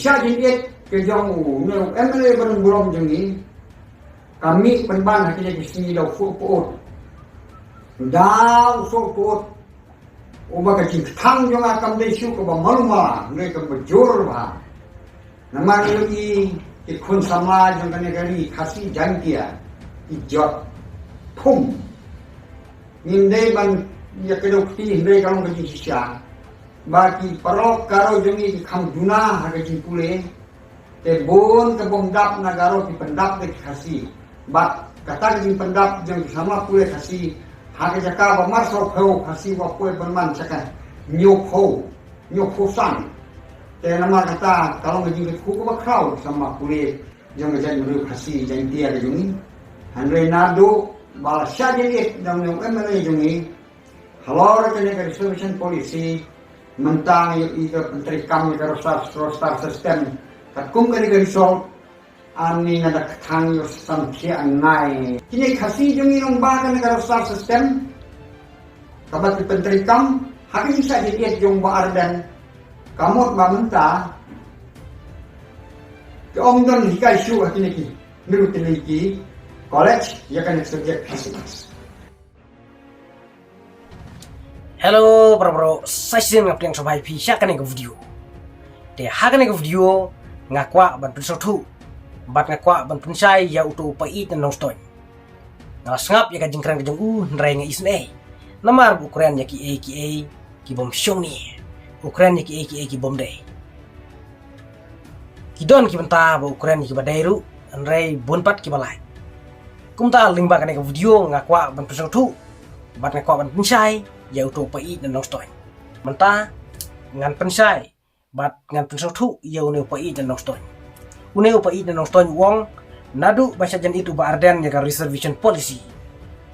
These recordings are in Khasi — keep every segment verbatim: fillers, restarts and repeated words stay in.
Sha jingit ka jong u ne u M L A ba nongburom jong ngi, ka mih pynban ha kine ki sngi da u sohpyut. Da u sohpyut uba ka jingkthang jong nga kam dei shuh kaba malu mala, hynrei kaba jur bha. Namar ngi ïohi ki khun samla jong kane ka ri Khasi Jaiñtia ki jot phum. Ngim dei ban ïa kdew kti, hynrei ka long ka jingshisha ba ki paralok Garo jong ngi ki kham duna ha ka jingpule. Te bun ka bym dap na Garo ki pyndap da ki Khasi. Bad kata ka jingpyndap jong ki samla pule Khasi ha ka jaka ba mar sawphew Khasi wa poi ban man sha ka hynñiewphew, hynñiewphew san. Te namar kata ka long ka jingkyrkhu kaba khraw ki samla pule jong ka jaitbynriew Khasi Jaiñtia ka jong ngi. Hynrei naduh ba la shah jingit da u M L A jong ngi halor kane ka reservation policy, mynta ngi ïohi ka pyntreikam ïa ka roster, roster system. Katkum kane ka result, ani nga da kthang ïa u samthiah ngai. Kine Khasi jong ngi nong ba kane ka roster system kaba ki pyntreikam ha ka jingshah jingit jong Bah Ardent. Ka mut ba mynta ki ym don hikai shuh ha kine ki, mih ruh kine ki college ïa kane ka subject Khasi. Hello para bro, sa shisien nga pdiang sngewbha ïa phi sha kane ka video. Te ha kane ka video nga kwah ban pynsngewthuh bad nga kwah ban pynshai ïa uto u paid na Nongstoiñ. Nga la sngap ïa ka jingkren ka jong u, hynrei nga isynei. Namar ba u kren ïa kiei kiei ki bym shong ne u kren ïa kiei kiei ki bym dei. Ki don ki bynta ba u kren ïa kiba dei ruh, hynrei bun pat kiba lait. Kumta lyngba kane ka video nga kwah ban pynsngewthuh bad nga kwah ban pynshai ïa uto u paid na Nongstoiñ. Mynta ngan pynshai bad ngan pynsngewthuh ïa une u paid na Nongstoiñ. Une u paid na Nongstoiñ u ong, naduh ba shah jingit u Bah Ardent ïa ka reservation policy,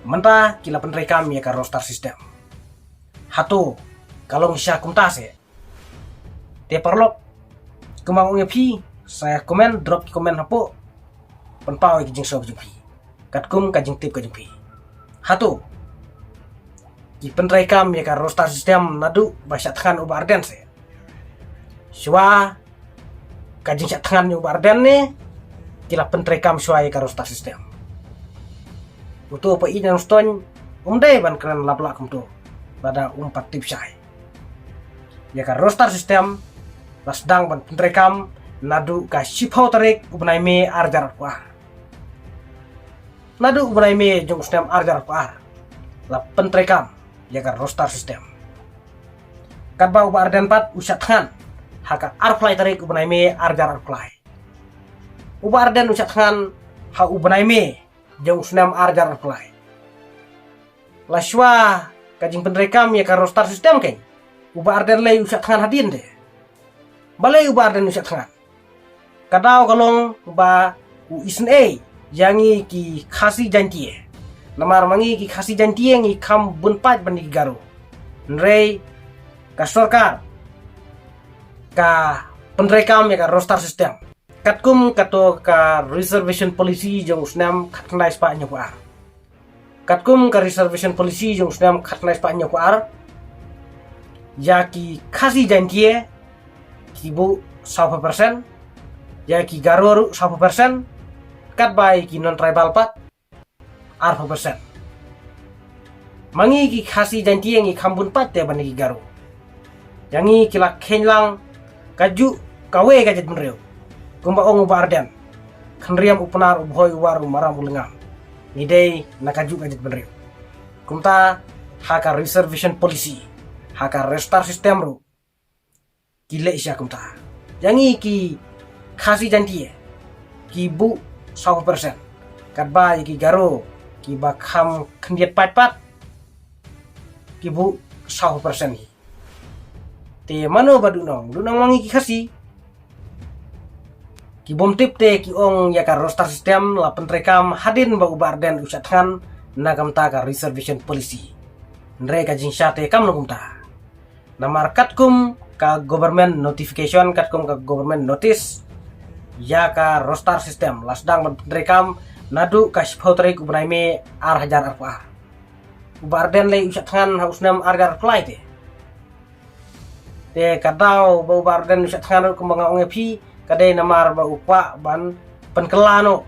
mynta ki la pyntreikam ïa ka roster system. Hato ka long shisha kumta seh? Te paralok, kumba nga ong ïa phi, sa comment, drop ki comment hapoh, pynpaw ïa ki jingsngew jong phi katkum ka jingtip ka jong phi. Hato ki pyntreikam ïa ka roster system naduh ba shah thngan u Bah Ardent seh? Shuwa ka jingshah thngan u Bah Ardent ne ki la pyntreikam shuwa ïa ka roster system? Uto u paid na Nongstoiñ um dei ban kren lap lah kumto lada um pat tip shai. Ïa ka roster system la sdang ban pyntreikam naduh ka shiphew tarik u bnai May ar hajar arphew ar. Naduh u bnai May jong u snem ar hajar arphew ar la pyntreikam ïa ka roster system. Katba u Bah Ardent pat u shah thngan ha ka arphew lai tarik u bnai May ar hajar arphew lai. U Bah Ardent u shah thngan ha u bnai May jong u snem ar hajar arphew lai. Lashwa ka jingpyntreikam ïa ka roster system kein, u Bah Ardent lei u shah thngan hadien de? Balei u Bah Ardent u shah thngan? Ka daw ka long ba u isynei ïa ngi ki Khasi Jaiñtia. Namar ma ngi ki Khasi Jaiñtia ngi kham bun paid ban ïa ki Garo. Hynrei ka sorkar ka pyntreikam ïa ka roster system. Katkum kato ka reservation policy jong u snem khatkhyndai spah hynñiewphew ar. Katkum ka reservation policy jong u snem khatkhyndai spah hynñiewphew ar, ïa ki Khasi Jaiñtia ki buh sawphew percent, ïa ki Garo ruh sawphew percent, katba ïa ki non tribal pat arphew percent. Ma ngi ki Khasi Jaiñtia ngi kham bun paid te ban ïa ki Garo. Ïa ngi ki la kheiñ lang kajuh kawei ka jaitbynriew. Kumba ong u Bah Ardent, khynriam u Pnar, u Bhoi u War, u Maram u Lyngngam. Ngi dei na kajuh ka jaitbynriew. Kumta ha ka reservation policy, ha ka roster system ruh ki leh shisha kumta. Ïa ngi ki Khasi Jaiñtia ki buh sawphew percent. Katba ïa ki Garo kiba kham khyndiat paid pat ki buh sawphew percent hi. Te mano ba duhnong, duhnong ma ngi ki Khasi? Ki bym tip te ki ong ïa ka roster system la pyntreikam hadien ba u Bah Ardent u shah thngan na ka bynta ka reservation policy. Hynrei ka jingshisha te kam long kumta. Namar katkum ka government notification, katkum ka government notice, ïa ka roster system la sdang ban pyntreikam naduh ka shiphew tarik u bnai May ar hajar arphew ar. U Bah Ardent lei u shah thngan ha u snem ar hajar arphew lai te? Te ka daw ba u Bah Ardent u shah thngan ruh kumba nga ong ïa phi, ka dei namar ba u kwah ban pynkylla noh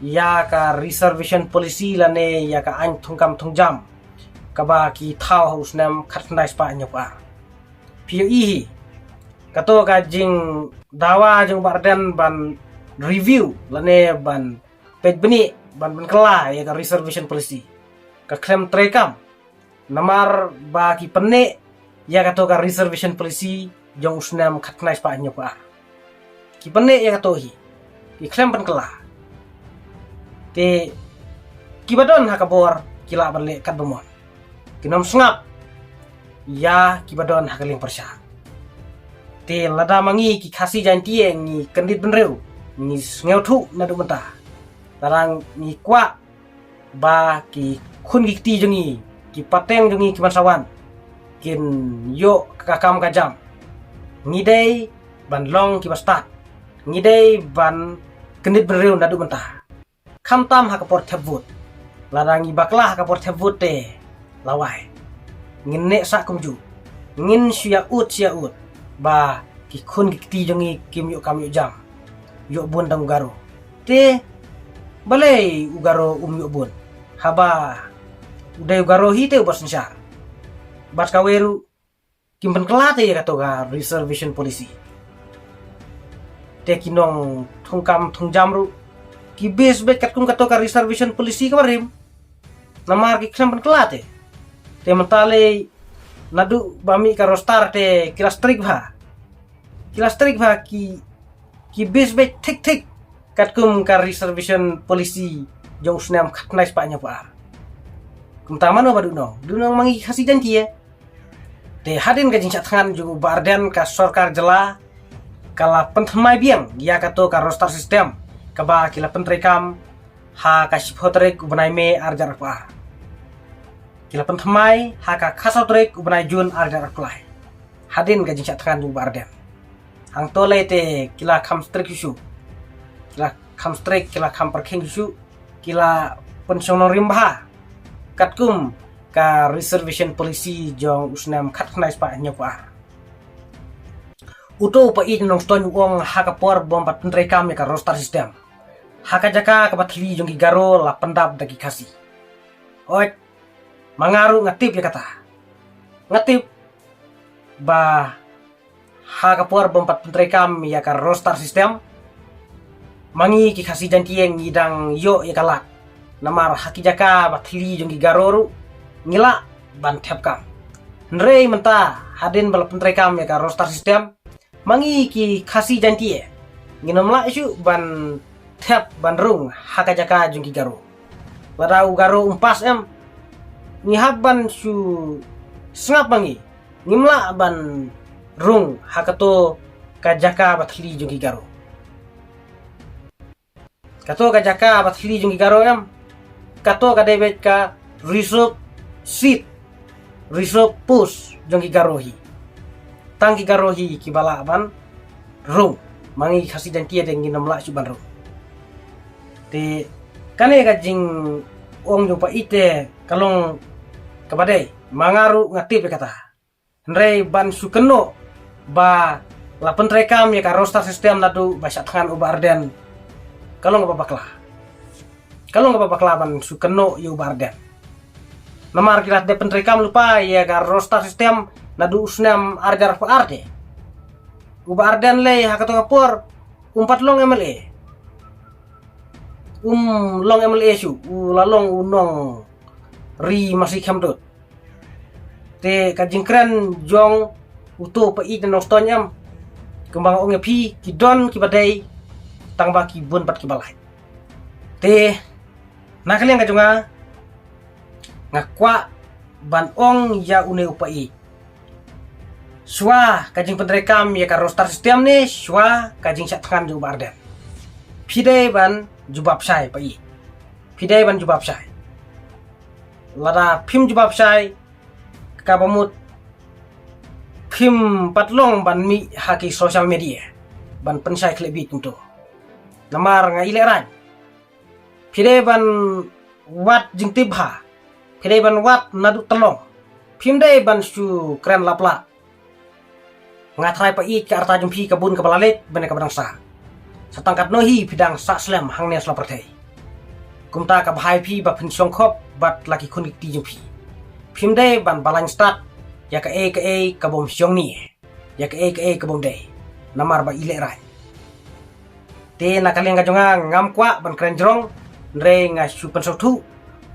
ïa ka reservation policy lane ïa ka aiñ thungkam thungjam kaba ki thaw ha u snem khatkhyndai spah hynñiewphew ar. Phi ïohi hi, kato ka jingdawa jong u Bah Ardent ban review lane ban peit bniah ban pynkylla ïa ka reservation policy ka khlem treikam. Namar ba ki pynneh ïa kato ka reservation policy jong u snem khatkhyndai spah hynñiewphew ar. Ki pynneh ïa kato hi, ki khlem pynkylla. Te kiba don ha ka bor ki lah ban leh katba mon, kin ym sngap ïa kiba don ha ka liang pyrshah. Te lada ma ngi ki Khasi Jaiñtia ngi kyndit bynriew, ngi sngewthuh naduh mynta, lada ngi kwah ba ki khun ki kti jong ngi, ki pateng jong ngi kiban sa wan, kin ïoh ka kam ka jam, ngi dei ban long kiba stad, ngi dei ban kyndit bynriew naduh mynta. Khamtam ha ka por thep vote. Lada ngi bakla ha ka por thep vote te, lawei, ngin neh sah kumjuh. Ngin shu ïa ud, shu ïa ud ba ki khun ki kti jong ngi kim ïoh kam ïoh jam, ïoh bun tang u Garo. Te balei u Garo um ïoh bun, haba u dei u Garo hi te uba synshar? Bad kawei ruh, kim pynkylla te ïa kato ka reservation policy. Te ki nongthungkam thungjam ruh ki base beit katkum kato ka reservation policy kaba rim, namar ki khlem pynkylla te. Te mynta lei, naduh ba mih ka roster te ki la strict bha, ki la strict bha, ki, ki base beit thik thik katkum ka reservation policy jong u snem khatkhyndai spah hynñiewphew ar. Kumta mano ba duhnong? Duhnong ma ngi ki Khasi Jaiñtia. Te hadien ka jingshah thngan jong u Bah Ardent, ka sorkar jylla ka la pynthymmai biang ïa kato ka roster system kaba ki la pyntreikam ha ka shiphew tarik u bnai May ar hajar arphew ar. Ki la pynthymmai ha ka khatsaw tarik u bnai June ar hajar arphew lai. Hadien ka jingshah thngan jong u Bah Ardent. Hangto lei te ki la kham strict shuh shuh. Ki la kham strict, ki la kham pyrkhing shuh shuh. Ki la pynshong nongrim bha katkum ka reservation policy jong u snem khatkhyndai spah hynñiewphew ar. Uto u paid Nongstoiñ u ong ha ka por bym pat pyntreikam ïa ka roster system, ha ka jaka kaba thylli jong ki Garo la pyndap da ki Khasi. Hooid, ma nga ruh nga tip ïa kata. Nga tip ba ha ka por bym pat pyntreikam ïa ka roster system, ma ngi ki Khasi Jaiñtia ngi dang ïoh ïa ka lad. Namar ha ki jaka ba thylli jong ki Garo ruh ngi lah ban thep kam. Hynrei mynta hadien ba la pyntreikam ïa ka roster system, ma ngi ki Khasi Jaiñtia ngin ym lah shuh ban thep ban rung ha ka jaka jong ki Garo. Lada u Garo um pass em, ngi hap ban shu sngap ma ngi, ngim lah ban rung ha kato ka jaka ba thylli jong ki Garo. Kato ka jaka ba thylli jong ki Garo em, kato ka dei beit ka reserve seat, reserve post jong ki Garo hi. Tang ki Garo hi kiba lah ban rung. Ma ngi Khasi Jaiñtia te ngin ym lah shuh ban rung. Te kane ka jingong jong u paid te ka long kaba dei, ma nga ruh nga tip ïa kata. Hynrei ban shu kynnoh ba la pyntreikam ïa ka roster system naduh ba shah thngan u Bah Ardent, ka long kaba bakla. Ka long kaba bakla ban shu kynnoh ïa u Bah Ardent. Namar ki la dep pyntreikam lypa ïa ka roster system naduh u snem ar hajar arphew ar te. U Bah Ardent lei ha kato ka por um pat long M L A. Um long M L A shuh, u la long u nongri masi khemdut. Te ka jingkren jong uto u paid na Nongstoiñ em, kumba nga ong ïa phi, ki don kiba dei, tangba ki bun pat kiba lait. Te na ka liang ka jong nga, nga kwah ban ong ïa une u paid, shuwa ka jingpyntreikam ïa ka roster system ne shuwa ka jingshah thngan jong u Bah Ardent? Phi dei ban jubab shai paid. Phi dei ban jubab shai. Lada phim jubab shai, kaba mut phim pat long ban mih ha ki social media ban pynshai khleh bit kumto. Namar nga i lehraiñ, phi dei ban wad jingtip bha, phi dei ban wad naduh tyllong. Phim dei ban shu kren lap lap. Nga tharai paid, ka rta jong phi ka bun kaba la leit bad kaba dang sah. Sa tang katno hi phi dang sah slem hangne sla pyrthei. Kumta ka bha ïa phi ba phin shong khop bad la ki khun ki kti jong phi. Phim dei ban balang stad ïa kaei kaei ka bym shong ni, ïa kaei kaei ka bym dei. Namar ba i leh rang. Te na ka liang ka jong nga ngam kwah ban kren jrong, hynrei nga shu pynsngewthuh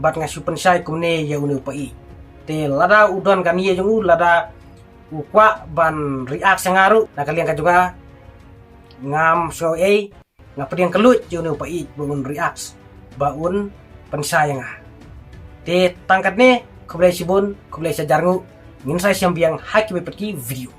bad nga shu pynshai kumne ïa une u paid. Te lada u don ka nia jong u, lada u kwah ban react sha nga ruh, na ka liang ka jong nga ngam sngew ei, nga pdiang kylluid ïa une u paid ba un react, ba un pynshai ïa nga. Te tang katne, khublei shibun, khublei shihajar nguh, ngin sa ïashem biang ha kiwei pat ki video.